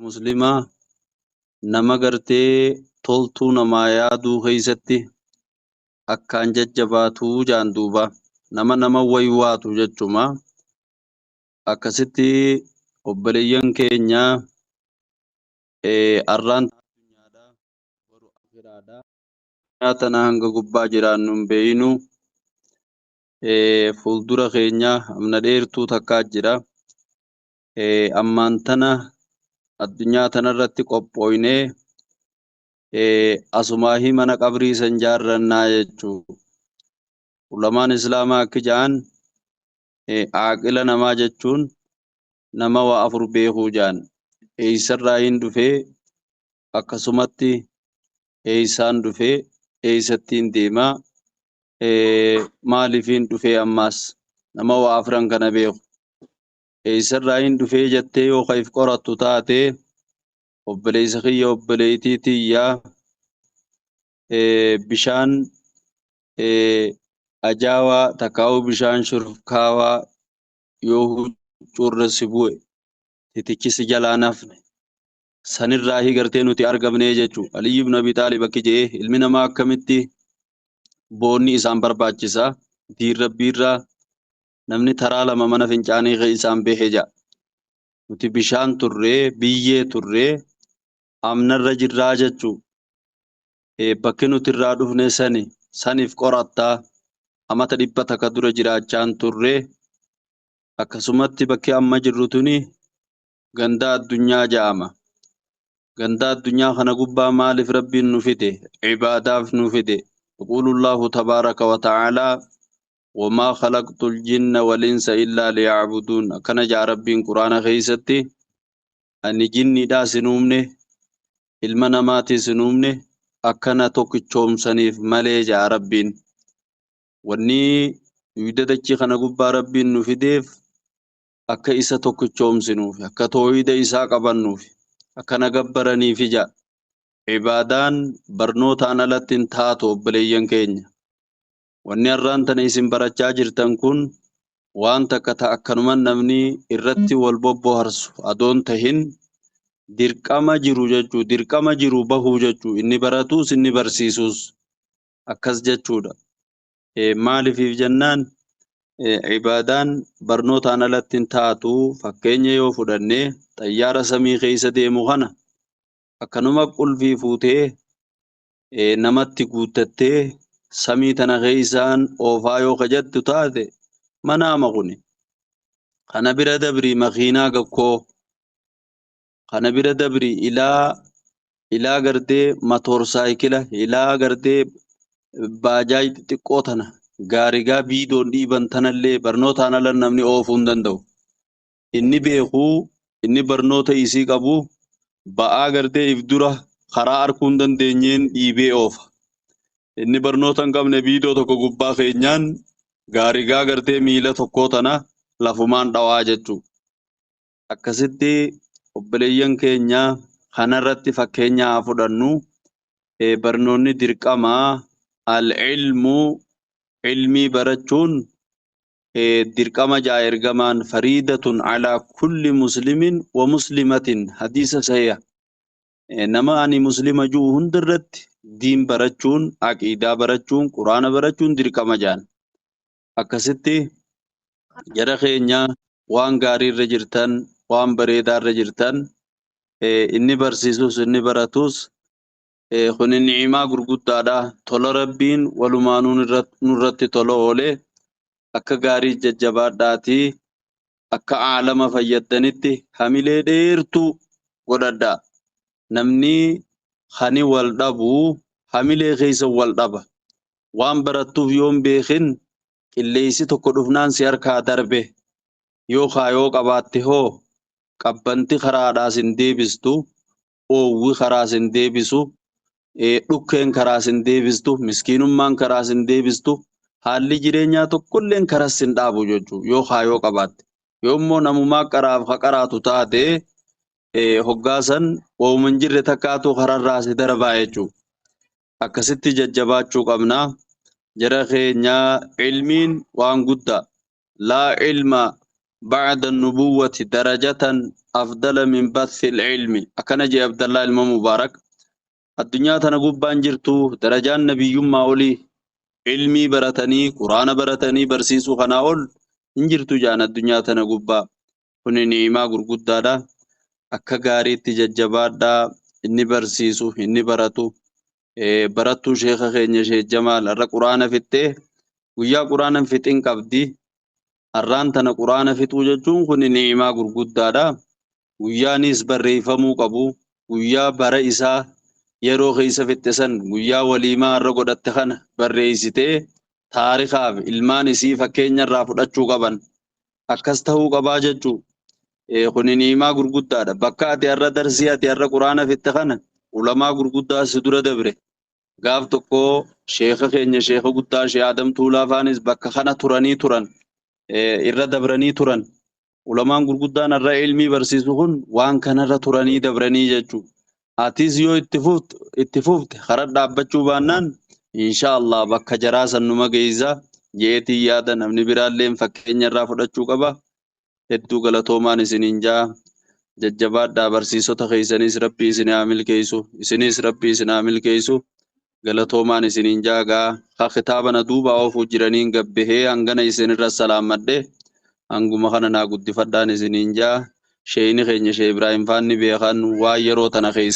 Muslimaa nama gartee toltuu namaa yaaduu keeysatti akkaan jajjabaatuu jaan duuba nama nama waywaatu jechuma. Akkasitti obboleeyyan keenya, arraan tana hanga gubbaa jiraannu hin beeynu. Fuuldura keenya amna dheertuu takkaa jira. Ammaan tana addunyaa tanarratti qophooynee asumaahi mana qabrii san jaarrannaa jechuu. Ulamaan islaamaa akki ja'an, aaqila namaa jechuun nama waa afur beekuu ja'an: eeysarraa hin dhufee, akkasumatti eeysaan dhufee, eeysattiin deemaa, maaliifiin dhufee. Ammaas nama waa afran kana beeku. Eeysarraa hin dhufee jettee yoo ka if qorattu taate, obboleeysa kiyya, obboleeytii tiyyaa, bishaan ajaawaa takkaa'uu bishaan shurkaawaa yoo huccuurra si bu'e, titichi si jalaa nafne sanirraa gartee nuti argamnee jechuu. Aliyyi ibn Abi Xaalib akki jedhee: ilmi namaa akkamitti boonni isaan barbaachisa? Diin rabbiirraa namni taraa lama mana fincaanii isaan behe ja'a. Nuti bishaan turree, biyyee turree, amnarra jirraa jechuu. Bakki nuti irraa dhufne sani saniif qorattaa amata 100 dura jiraachaan turree. Akkasumatti bakki amma jirru tuni ganda addunyaa ja'ama. Ganda addunyaa kana gubbaa maaliif rabbiin nu fide? Ibaadaaf nu fide. يقول الله تبارك وتعالى: وما خلقت الجن والإنس إلا ليعبدون. Akkana jaa rabbiin quraana keeysatti: ani jinniidhaa sin uumne, ilma namaatii sin uumne, akkana tokkichoomsaniif malee jaa rabbiin. Wanni duyda dachii kana gubbaa rabbiin nu fideef akka isa tokkichoomsinuuf, akka toohida isaa qabannuuf, akkana gabbaraniif ija. Ibaadaan barnootaan alatti hin taatu, obboleeyyan keenya. Wanni har'aan tana isin barachaa jirtan kun waan takka ta akkanuma namni irratti wal bobboharsu adoon tahin, dirqama jiru jechuu, dirqama jiru bahuu jechuu, inni baratuus inni barsiisuus akkas jechuudha. Maaliif jennaan, ibaadaan barnootaan alatti hin taatu. Fakkeenya yoo fudhanne, xayyaara samii keessa deemu kana akkanuma qulfii fuutee namatti guuttattee samii tana keessaan oofaa yoo kajattu taate, manaama kuni. Kana bira dabrii makiinaa gakkoo kana bira dabrii ilaa gartee motorcycle, ilaa gartee baajaaj xixiqqoo tana gaarigaa biidoon dhiiban tanallee barnootaan ala namni oofuu hin danda'u. Inni beekuu, inni barnoota isii qabu, ba'aa gartee if dura karaa arguu hin dandeenyeen dhiibee oofa. Inni barnoota hin qabne biidoo tokko gubbaa keenyaan gaarigaa gartee miila tokkoo tana lafumaan dhawaa jechuudha. Akkasitti obboleeyyan keenya, kanarratti fakkeenya haa fudhannu. Barnoonni dirqamaa. العلم, ilmii barachuun dirqama jaa ergamaan: فريضة على كل مسلم ومسلمة, hadiisa sahiha. Nama ani muslima jiru hundarratti diin barachuun, aqiidaa barachuun, quraana barachuun dirqama jaan. Akkasitti jara keenya, waan gaariirra jirtan, waan bareedaarra jirtan, inni barsiisus inni baratus, kuni ni'imaa gurguddaadha. Tola rabbiin walumaanuu nurratti tola oole. Akka gaarii jajjabaadhaatii akka aalama fayyadanitti hamilee dheertuu godhadhaa. Namni hani wal dhabu hamilee keessa wal dhaba. Waan barattuuf yoon beekin, qilleensi tokko dhufnaan si harkaa darbe. Yoo kaayoo qabaatte hoo, qabbanti karaadhaa sin deebistu, oowwi karaa sin deebisu, dhukkeen karaa sin deebistu, miskiinummaan karaa sin deebistu, haalli jireenyaa tokkolleen karaa sin dhaabu jechuudha yoo kaayoo qabaatte. Yoo immoo namumaa qaraaf ka qaraatu taate, hoggaasan waa'uma hin jirre takkaatu kararraa si darbaa jechuudha. Akkasitti jajjabaachuu qabna. Jara keenya, ilmiin waan guddaa. لا علم بعد النبوة درجة. Afdala min bathi ilmi. Akkana jee Abdallaa ilma Mubaarak. Addunyaa tana gubbaan jirtu darajaan nabiyyummaa olii ilmii baratanii quraana baratanii barsiisuu kanaa ol hin jirtu jaan addunyaa tana gubbaa. Kuni ni'imaa gurguddaadha. Akka gaariitti jajjabaadhaa inni barsiisu inni baratu. Barattuu sheeka keenya Sheek Jamaal har'a quraana fixxee guyyaa quraana hin fixin qabdi. Har'aan tana quraana fixuu jechuun kun ni'imaa gurguddaadha. Guyyaanis barreeffamuu qabu. Guyyaa bara isaa yeroo keessa fixxe san guyyaa waliimaa har'a godhatte kana barreessitee taarikaaf ilmaan isii fakkeenya irraa fudhachuu qaban. Akkas ta'uu qabaa jechuu. Kuni ni'imaa gurguddaadha. Bakka ati har'a darsii ati har'a quraana fixxe kana ulamaa gurguddaa si dura dabre. Gaaf tokko sheeka keenya sheeka guddaa Sheek Adam Tuulaa faanis bakka kana turanii turan. Irra dabranii turan. Ulamaan gurguddaan har'a ilmii barsiisu kun waan kanarra turanii dabranii jechuudha. Atis yoo itti fufte karaa dhaabbachuu baannaan insha Allah bakka jaraa san numa geessa jeetii yaada namni biraallee fakkeenya irraa fudhachuu qaba. Hedduu galatoomaan isiniin jaa jajjabaadhaa barsiisota keessanis rabbi isin haa milkeessu isinis rabbi isin haa milkeessu galatoomaan isiniin jaa gaa ka kitaaba na duuba oofuu jiraniin gabbahee hangana isinirra salaammadhe hanguma kana naa guddifadhaan isiniin jaa sheeyni keenya Shee Ibraahim faanni beekan waan yeroo tana keessa.